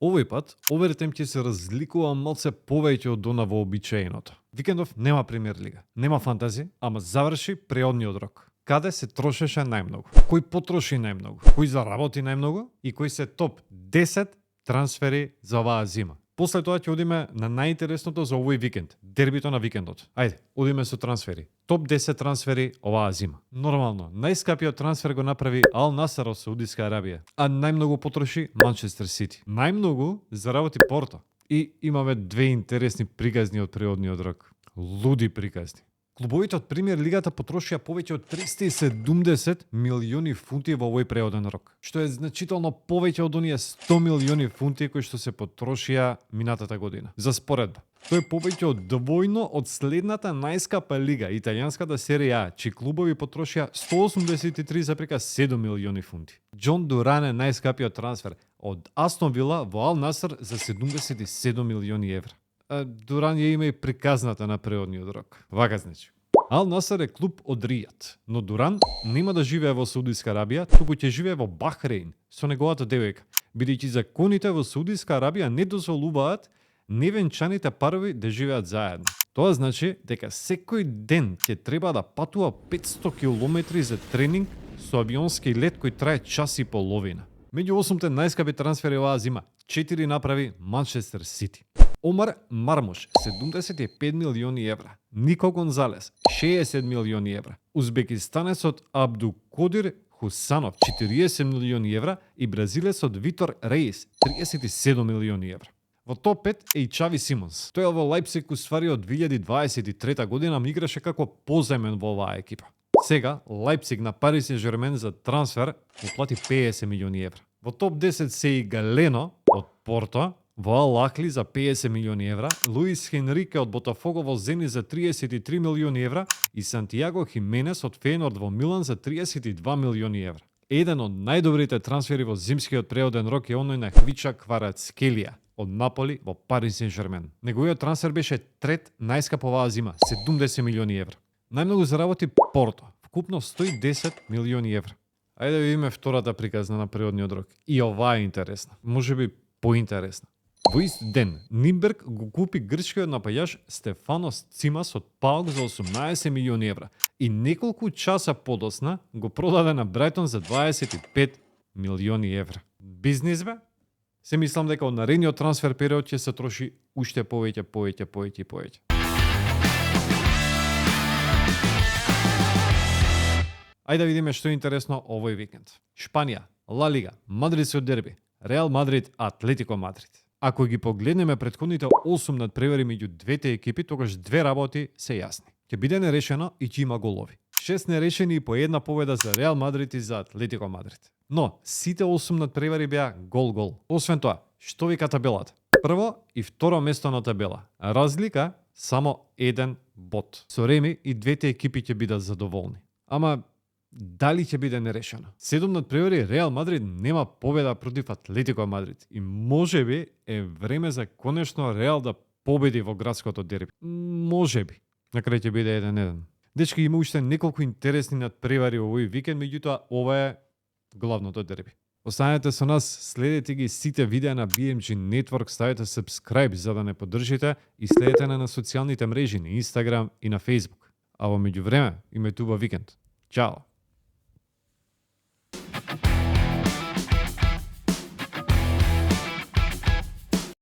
Овој пат, овертем ќе се разликува малце повеќе од она вообичаеното. Викендов нема премиер лига, нема фантази, ама заврши преодниот рок. Каде се трошеше најмногу? Кој потроши најмногу? Кој заработи најмногу? И кои се топ 10 трансфери за оваа зима? После тоа ќе одиме на најинтересното за овој викенд, дербито на викендот. Ајде, одиме со трансфери. Топ 10 трансфери оваа зима. Нормално, најскапиот трансфер го направи Ал Насер од Саудиска Арабија, а најмногу потроши Манчестер Сити. Најмногу заработи Порто. И имаме две интересни приказни од природниот рок. Луди приказни. Клубовите од премиер лигата потрошија повеќе од 370 милиони фунти во овој преоден рок, што е значително повеќе од оние 100 милиони фунти кои што се потрошија минатата година. За споредба, тоа е повеќе од двојно од следната најскапа лига, италијанската серија А, чии клубови потрошија 183,7 милиони фунти. Џон Дуран е најскапиот трансфер од Астон Вила во Ал Насер за 77 милиони евра. Дуран ја има и приказната на преодниот рок. Вака значи. Ал Насер е клуб од Ријад, но Дуран нема да живее во Саудиска Арабија, туку ќе живее во Бахрейн со неговата девојка, бидејќи законите во Саудиска Арабија не дозволуваат невенчаните парови да живеат заедно. Тоа значи дека секој ден ќе треба да патува 500 километри за тренинг со авионски лет кој трае час и половина. Меѓу 8 најскапи трансфери оваа зима, 4 направи Манчестер Сити. Омар Мармуш, 75 милиони евра. Нико Гонзалес, 60 милиони евра. Узбекистанецот Абдукодир Хусанов, 40 милиони евра и бразилецот Витор Реис, 37 милиони евра. Во топ 5 е и Чави Симонс. Тој во Лајпциг уствари од 2023 година, ама играше како позајмен во оваа екипа. Сега, Лајпциг на Пари Сен-Жермен за трансфер му плати 50 милиони евра. Во топ 10 се и Галено од Порто, во Ал Ахли за 50 милиони евра, Луис Хенрике од Ботафого во Зени за 33 милиони евра и Сантиаго Хименес од Фейнорд во Милан за 32 милиони евра. Еден од најдобрите трансфери во зимскиот преоден рок е оној на Хвича Кварацкелија од Наполи во Пари Сен-Жермен. Неговиот трансфер беше трет најскап оваа зима, 70 милиони евра. Најмногу заработи Порто, вкупно 110 милиони евра. Ајде да видиме втората приказна на природниот рок. И оваа е интересна, можеби поинтересна. Во ист ден, Нимберг го купи грчкиот напаѓач Стефанос Цимас од ПАОК за 18 милиони евра и неколку часа подосна го продаде на Брајтон за 25 милиони евра. Бизнис бе? Се мислам дека од наредниот трансфер период ќе се троши уште повеќе. Ајде да видиме што е интересно овој викенд. Шпанија, Ла Лига, Мадридскиот дерби, Реал Мадрид, Атлетико Мадрид. Ако ги погледнеме претходните 8 надпревари меѓу двете екипи, тогаш две работи се јасни. Ќе биде нерешено и ќе има голови. 6 нерешени и по една победа за Реал Мадрид и за Атлетико Мадрид. Но сите 8 надпревари беа гол-гол. Освен тоа, што вика табелата? Прво и второ место на табела. Разлика само 1 бод. Со реми и двете екипи ќе бидат задоволни. Ама дали ќе биде нерешено? 7 надпревари Реал Мадрид нема победа против Атлетико Мадрид и можеби е време за конечно Реал да победи во градското дерби. Можеби. На крај ќе биде 1-1. Дечки, има уште неколку интересни надпревари овој викенд, меѓутоа ова е главното дерби. Останете со нас, следете ги сите видеа на BMG Network, ставете subscribe за да не поддржите и следете на социјалните мрежи на Instagram и на Facebook. А во меѓувреме, имајте убав викенд. Чао!